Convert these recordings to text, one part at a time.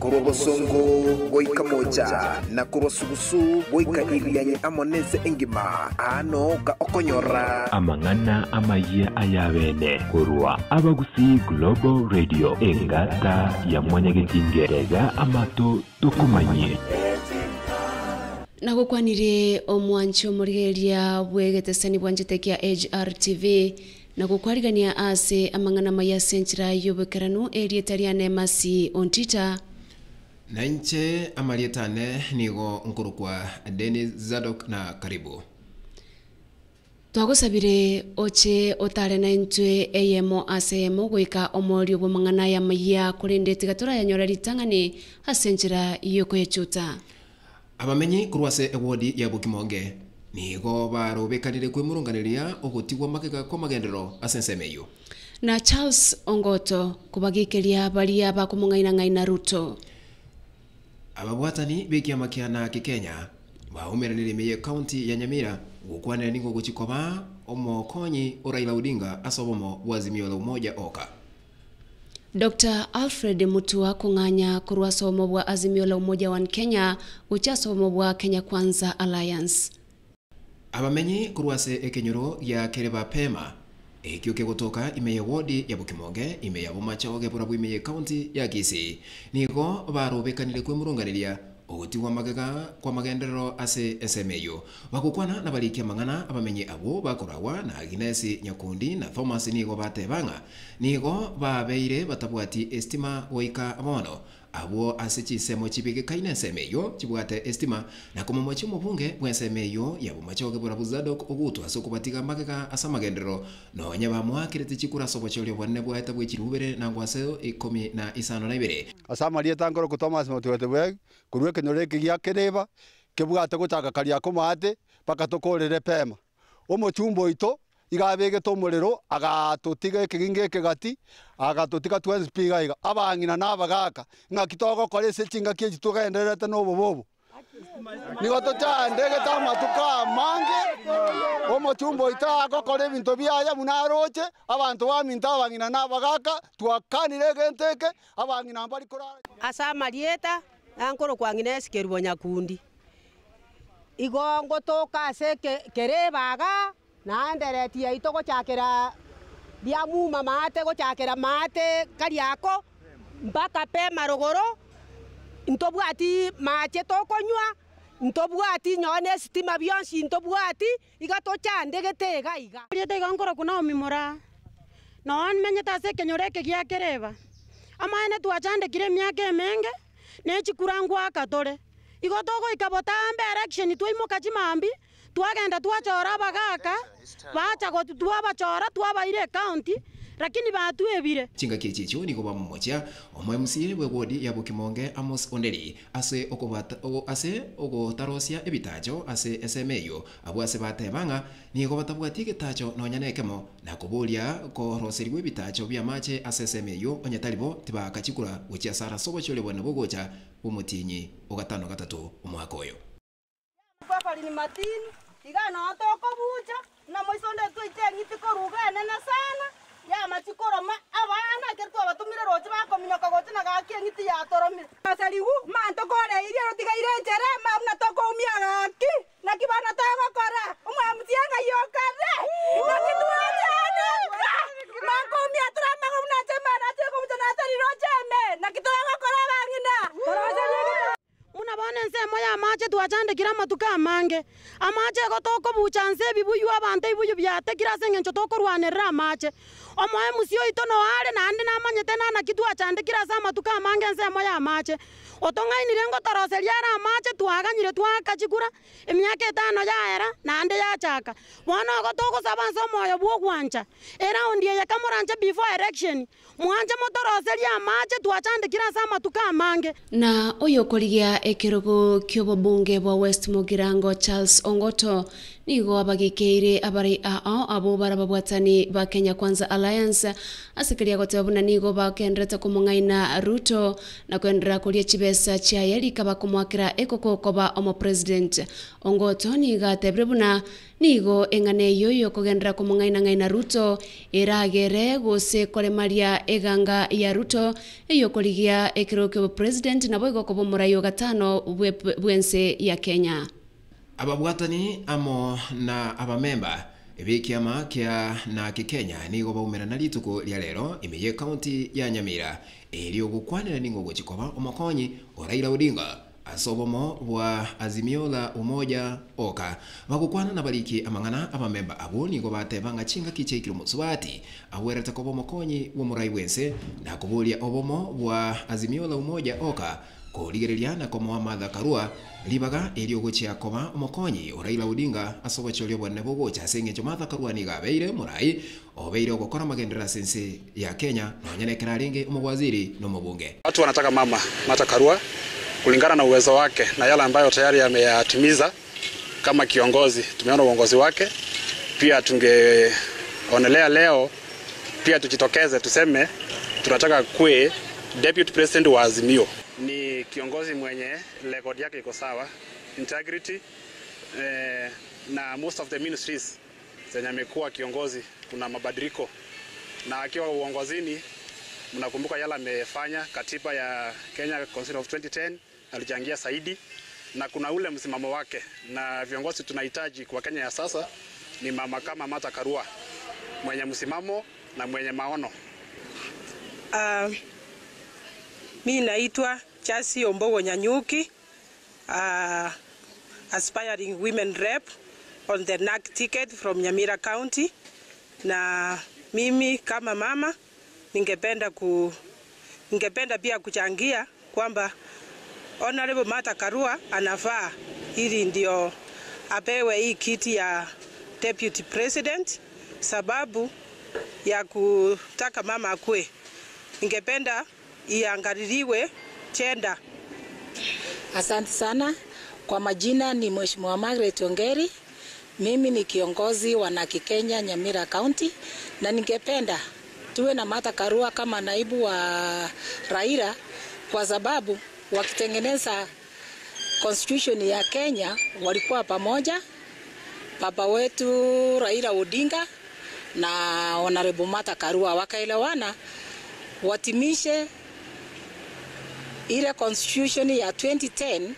Korwa bosongo goika moocha, na korwa sugusu goika Irianyi amo nense engima, aa nooka okonyora. Amang'ana amayia ay'abeene korwa Abagusii Global Radio, engata ya Mwanyagetinge, tega amato tokomanyie. Nagokwanire omwanchi omorigereria bw'egetesani bwanchete kia HRTV, na gokwarigania ase amang'ana amaya ase enchera y'oboikeranu, erieta riane Mercy Ontita. Na inche amarieta ane nigo nkorokwa Dennis Zadok na karibu. Twagosabire oche otare naintwe eyemo ase eyemo goika omoerio bw'amang'ana aya amayia, korende tiga torayanyore ritang'ani ase enchera y'okoyachuta. Abamenyi korwa ase ewodi ya Bokimonge nigo barobekanire kwemurunganeria ogotigwa magega kw'amagenderero ase ensemo eyio. Na Charles Ongoto kobagikeria baria bakomong'aina-ng'aina Ruto. Ababwatani b'ekiama kia Naki Kenya baumeranire ime y'ecounty ya Nyamira gokwanera nigo ogochia koba omokonyi o Raila Odinga ase obomo bwa Azimio la Umoja oka. Doctor Alfred Mutua kong'anya korwa ase obomo bwa Azimio la Umoja One Kenya gochia ase obomo bwa Kenya Kwanza Alliance. Abamenyi korwa ase ekenyoro gia Kereba-Pema, ekio kegotoka ime ye wodi ya Bokimonge, ime ya Bomachoge borabwo ime ye county ya Kisii, nigo barobekanire kwemurunganeria ogotigwa magega kw'amagenderero ase ensemo eyio. Bagokwana nabariki amang'ana, abamenyi abwo bakoragwa na Aginesi Nyakundi na Thomas nigo bateba ng'a nigo babeire batabwati estima goika bono. Abwo ase chinsemo chibegekaine ensemo eyio chibwate estima, na komomochia omobunge bw'ensemo eyio ya bomachoge borabu Zadok ogutwa ase okobatiga magega ase amagenderero, nonya bamoakerete chikura ase obochori obonene bwaeta bwe chirubere na ngwase ikomi na isano na ibere. Ase amarieta nkorokwa Thomas Motwete Bwegi, korwa ekenyoro eke gia Kereba, kebwate gochaka karia akomaate, mpaka tokorere Pema. Omochumba oito iga abegete omorero, agatotiga ekeginga ekegati, agatotiga twensi pi iga iga, abang'ina na abagaaka, ng'aki togokora ase chingaki echi togendererete nobobe obo? Nigo tochandegete amatuko amange, omochumba oito agokora ebinto biaye buna aroche, abanto baminto abang'ina na abagaaka, twakanire egento eke, abang'ina mbari korara. Ase amarieta nankorokwa ng'ina Esikeru o Nyakundi. Igo ngotoka ase kereba iga, naende reti yaito gochakera riamuma maate gochakera maate kariako mpaka pema rogoro, ntobwati mache tokonywa, ntobwati nonye na esitima bionsi ntobwati, iga tochandegete iga iga. Erieta igo nkorokwa Naomi Moraa, noo nimenyete ase ekenyoro eke gia Kereba. Amaene twachandekire emiaka emenge, ne chikura ngoaka tore. Igo togoika botambe election twaimoka chimambia, twagenda twachora abagaka, bacha gotu twabachora twabaira ecounty, lakini batwebire. Chingaki echi echio nigo bamomochia omo-MCA bw'ewodi ya Bokimonge Amos Onderi ase okobata ase ogotarosia ebitacho ase ensemo eyio, abwo ase bateba ng'a nigo batabwati egetacho nonya nekemo, na koboria koroserigwa ebitacho bi'amache ase ensemo eyio, onye tari bo tibaaka chikura gochia ase arase obochori bwane bogocha bw'omotienyi o gatano gatato omwaka oyo. Kwafariri matini, iga noo tokobucha, ng'a moiso onde twaite eng'iti korwa iga enene sana, yamachia koroma abana ekero twabatomire roche bakominyoka gocha na gaki eng'iti yatoromire. Ase ribu, ma ntokoreirie rotigaire enchera, ma buna tokoumia gaki, naki bono togokora? Omwamusi eng'ai okare, naki twachandeka, ma nkoumia tore amagoro buna nche Imana ache kobucha nase riroche ime, naki togokora abang'ina? Buna bono ensemo y'amache twachandekire amatuko amange, amache igo tokobucha nse ebibuyu abanto ebibuyu biatekire ase engencho tokorwanerera amache. Omoemusi oito noo are naende namanyete nanaki twachandekire ase amatuko amange ensemo y'amache. Otong'ainire ngotoroseria are amache twaganyire twaaka chikura, Emiaka etano yaera, naende yachaka. Bono igo togosaba ase omoyo bw'ogwancha, eraundi eye kamoranche before election, mwanche motoroserie amache twachandekire ase amatuko amange. Na oyokorigia ekerogo ki'obobunge bwa West Mugirango Charles Ongoto Nigo abagikeire abarai ao abwo bare ababwatani ba Kenya Kwanza Alliance ase keria agoteba buna nigo bagendererete komong'aina Ruto na koenderera koria chibesa chiaye rika bakomoakera ekoko koba omopresident. Ongoto nigo atebire buna nigo eng'ana eyio yokogenderera komong'aina-ng'aina Ruto eragere gose koremaria eganga ya Ruto eyokorigia ekerogo kiobopresident naboigo koba omorai o gatano bwense ya Kenya. Ababwatani amo na abamemba b'ekiama kia Naki Kenya nigo baumerana rituko ria rero ime y'ecounty ya Nyamira erio gokwanera ning'o ogochia koba omokonyi o Raila Odinga ase obomo bwa Azimio la Umoja Oka. Bagokwana nabariki amang'ana abamemba abwo nigo bateba ng'a chingaki chiaikire omosubati agwerete koba omokonyi bw'omorai bw'ense na koboria obomo bwa Azimio la Umoja Oka Korigereria na komoa Martha Karua ribaga erio gochia koba omokonyi o Raila Odinga ase obochori obonene bogocha ase engencho Martha Karua nigo abeire omorai obeire ogokora amagenderero ase ense ya Kenya nonya nekero arenge omowaziri na omobunge. Watu wanataka mama Martha Karua kulingana na uwezo wake na yale ambayo tayari ameyatimiza kama kiongozi. Tumeona uongozi wake, pia tungeonelea leo pia tujitokeze tuseme tunataka kwe deputy president wa Azimio. Ni kiongozi mwenye record yake iko sawa, integrity na most of the ministries zenye amekuwa kiongozi kuna mabadiliko, na akiwa uongozini, mnakumbuka yale amefanya. Katiba ya Kenya Constitution of 2010 alichangia zaidi, na kuna ule msimamo wake, na viongozi tunahitaji kwa Kenya ya sasa ni mama kama Martha Karua mwenye msimamo na mwenye maono. Mi naitwa Chasi Ombogo Nyanyuki, aspiring women rep on the NAC ticket from Nyamira County. Na mimi kama mama ningependa pia kuchangia kwamba Honorable Martha Karua anafaa ili ndio apewe hii kiti ya deputy president, sababu ya kutaka mama akue. Ningependa iangaliliwe gender. Asante sana. Kwa majina ni Mheshimiwa Margaret Ongeri. Mimi ni kiongozi wa NAC Kenya Nyamira County, na ningependa tuwe na Martha Karua kama naibu wa Raila, kwa sababu wakitengeneza constitution ya Kenya walikuwa pamoja, baba wetu Raila Odinga na Honorable Martha Karua, wakaelewana watimishe ile constitution ya 2010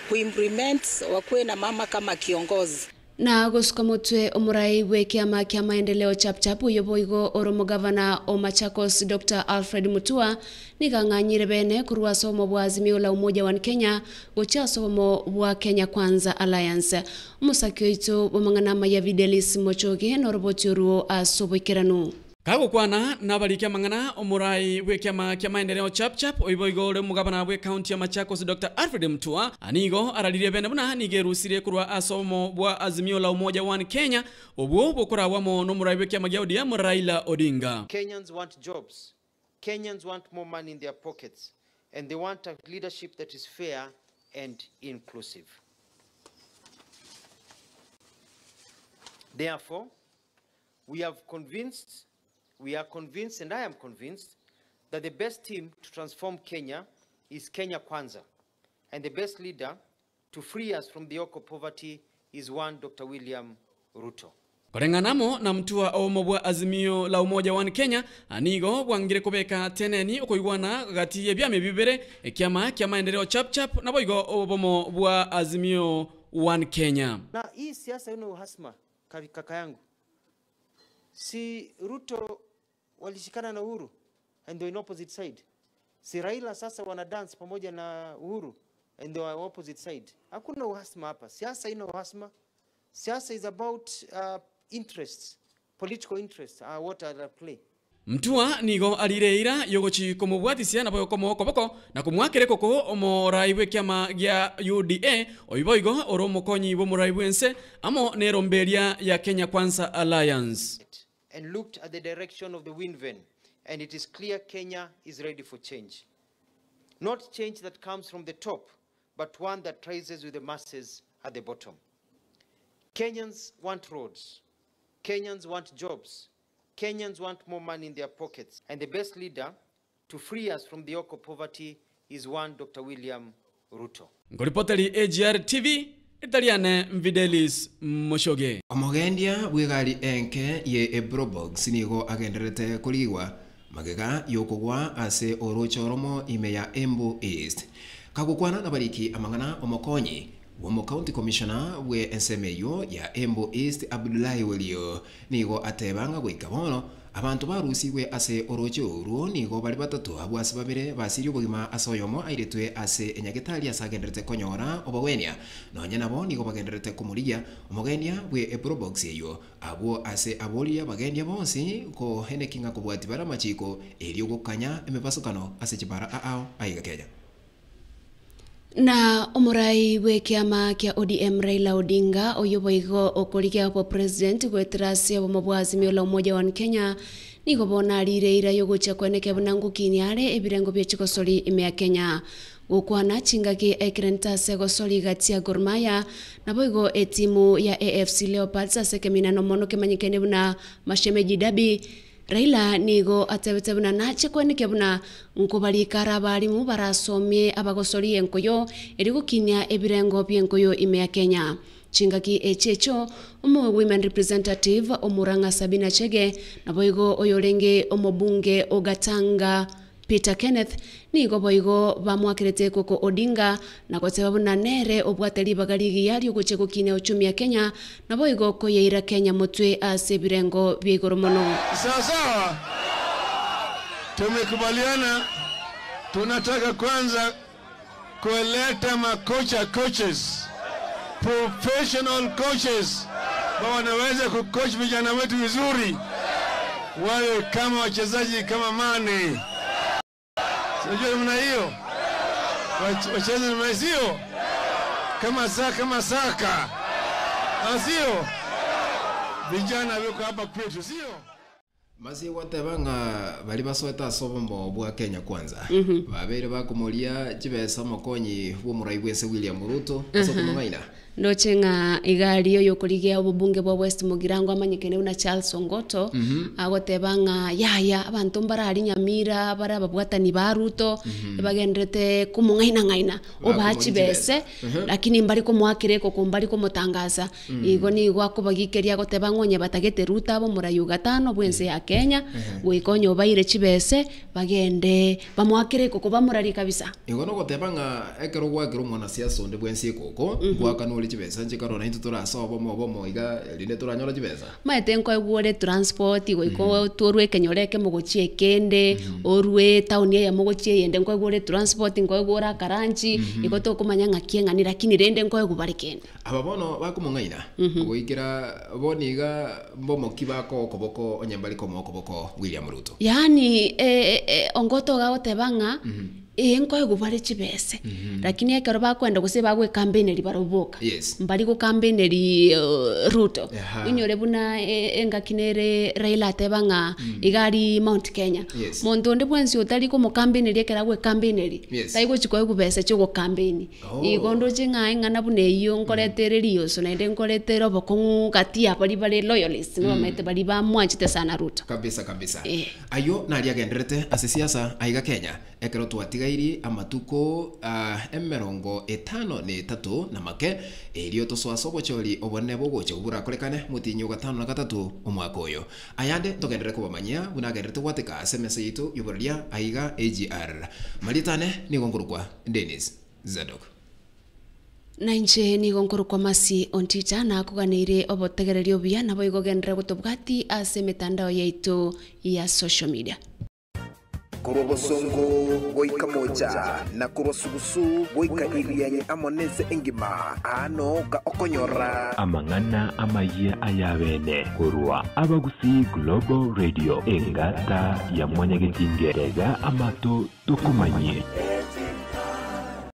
kuimplement, wakuwe na mama kama kiongozi. Na gosuka motwe omorai bwe kiama kia maendeleo chapchap oyo boigo oro omogavana o Machakos Dr Alfred Mutua nigo ang'anyire bene korwa ase obomo bwa Azimio la Umoja One Kenya gochia ase obomo bwa Kenya Kwanza Alliance. Omosaki oito bw'amang'ana amaya Fidelis Mochoge noroboti oruo ase oboikeranu. Kagokwana nabariki amang'ana omorai bw'ekiama kia maendeleo chapchap oiboigo ore omogabana bw'ekaunti ya Machakos Dr Alfred Mutua nigo araririe bene buna nigo erusirie korwa ase obomo bwa Azimio la Umoja One Kenya obwo bokorabwamo nomorai bw'ekiama gia ODM Raila Odinga. Kenyans want jobs. Kenyans want more money in their pockets. And they want a leadership that is fair and inclusive. Therefore, we have convinced, we are convinced, and I am convinced, that the best team to transform Kenya is Kenya Kwanza, and the best leader to free us from the yoke of poverty is one Dr. William Ruto. Koreng'anamo na Mutua obomo bwa Azimio la Umoja One Kenya nigo bwangire kobeka teneni okoigwana gati y'ebiama bibere ekiama kia maendeleo chapchap naboigo obomo bwa Azimio One Kenya. Na hii siasa ina uhasama, kaka yangu. Si Ruto walishikana na Uhuru and they were in opposite side. Si Raila sasa wana dance pamoja na Uhuru and they were opposite side. Hakuna uhasama hapa. Siasa ina uhasama. Siasa is about interests, political interests are what are at play. Mutua nigo arireira yogochi komobwatisia nabo komokoboko na komwakere koko omorai bw'ekiama gia UDA oiboigo oro omokonyi bw'omorai bwense amo neromberia ya Kenya Kwanza Alliance. And looked at the direction of the wind vane, and it is clear Kenya is ready for change. Not change that comes from the top, but one that rises with the masses at the bottom. Kenyans want roads. Kenyans want jobs. Kenyans want more money in their pockets. And the best leader to free us from the yoke of poverty is one Dr. William Ruto. Nkoripoteri AGR TV, Italiane Mvidelis Moshoge. Omogendia bw'egari enke ye Eprobox nigo agendererete korigwa magega y'okogwa ase oroche oromo ime ya Embu East. Kagokwana nabariki amang'ana omokonyi bw'omo county commissioner bwe ensemo eyio ya Embu East Abdullahi Wario nigo ateba ng'a goika bono abanto barusigwe ase oroche orwo nigo bare batato abwo ase babere basirie obogima ase oyomo airetwe ase enyagetari ase agendererete konyora obogwenia. Nonya nabo nigo bagendererete komorigia omogenia bwe eprobox eyio abwo ase aboria abagendia bonsi koeneki ng'a kobwati bare amachiko erio gokanya emebasokano ase chibara ao aiga Kenya. Na omorai bw'ekiama kia ODM Raila Odinga oyio boigo okorigia obopresident goetera ase obomo bwa Azimio la Umoja One Kenya nigo bono arire eira yogochia koenekia buna ngokinia are ebirengo bie chigosori ime ya Kenya. Gokwana chingaki ekerente ase egosori gati ya Gor Mahia naboigo etimu ya AFC Leopards ase ekeminano mono kemanyekene buna Mashemeji Derby Raila nigo atebete buna nache koenekia buna nkobarika are abalimu barasomie abagosori enkoyo erio gokinia ebirengo bi'enkoyo ime ya Kenya. Chingaki echi echio, omo Women Representative o Murang'a Sabina Chege naboigo oyorenge omobunge o Gatanga Peter Kenneth nigo boigo bamoakerete Koko Odinga na goteba buna nere obwate ribaga rigiya riogochia gokinia uchumi ya Kenya naboigo koyeira Kenya motwe ase ebirengo bia igoro mono. Sawa sawa, tumekubaliana tunataka kwanza kuleta makocha coaches, professional coaches ambao wanaweza kucoach vijana wetu vizuri, wawe kama wachezaji kama Mane, unajua namna hiyo, wacheze namna sio kama Saka, kama Saka, sio vijana weko hapa kwetu, sio Masi gwateba ng'a bari basoete ase obomo bwa Kenya Kwanza babeire bakomoria chibesa omokonyi bwa omorai bwense William Ruto ase okomong'aina. Ndoche ng'a iga aria oyokorigia obobunge bwa West Mugirango amanyekene buna Charles Ongoto, agoteba ng'a yaya abanto mbare aria Nyamira bare ababwatani ba Ruto, ebagenderete komong'aina ng'aina, obaa Bakomoria chibese, chibesa. Lakini mbari komoakera ekoko mbari komotangasa. Igo nigo akobagikeria agoteba ng'a onye batagete Ruto abe omorai ogatano bwense ya Kenya, goika onye obaire chibese, bagende bamoakere ekoko bamorarie kabisa. Igo nogoteba ng'a ekero gwakera omwanasiasa onde bwensi ekoko, gwakana ore chibesa nchikaro naintwe torase obomo obomo iga erinde toranyora chibesa. Maete nkoegwa ore transport goika otworwe ekenyoro ekemo gochia ekende, orwe etown eyemo gochia eyende nkoegwa ore transport, nkoegwa ore akaranchi, igo tokomanya ng'aki eng'ani lakini rende nkoegwa bare kende. Aba bono bakomong'aina goikera bono iga mbomoki bakoa okoboko onye mbari komoa okoboko William Ruto. Yaani Ongoto iga agoteba ng'a ee nkoegwa bare chibese, lakini ekero bakoenda gose bagoekampeneri barobwo boka, mbari gokampeneri Ruto. Onyore buna engaki nere Raila ateba ng'a iga aria Mount Kenya, monto onde bwensi otari komokampeneria ekero agoekampeneri, taigochi koegwa besa chia ogokampeni. Igo ndoche ng'a eng'ana buna eyio nkoretere rioso naende nkoretere obokong'u gati ya baria bare loyalists nobamaete baria bamwanchete sana Ruto. Kabisa kabisa. Eh. Ayio naria agendererete ase siasa aiga Kenya ekero twatigairi amatuko emerongo etano na etato na make erio tosoe ase obochori obonene bogocha borakorekane motienyi o gatano na gatato omwaka oyo. Ayande ntogenderere kobamanyia buna agendererete gwateka ase emesa yaito y'oboraria aiga AGR. Marieta ane nigo nkorokwa Dennis Zadok. Na inche nigo nkorokwa Mercy Ontita, nakoganeire obotegereri obuya, naboigo genderera gotobwati ase emetandao yaito ya social media. Korwa bosongo goika mocha, na korwa sugusu goika Irianyi amo nense engima, aa noka okonyora. Amang'ana amayia ay'abeene korwa Abagusii Global Radio, engata ya Mwanyagetinge, tega amato tokomanyie.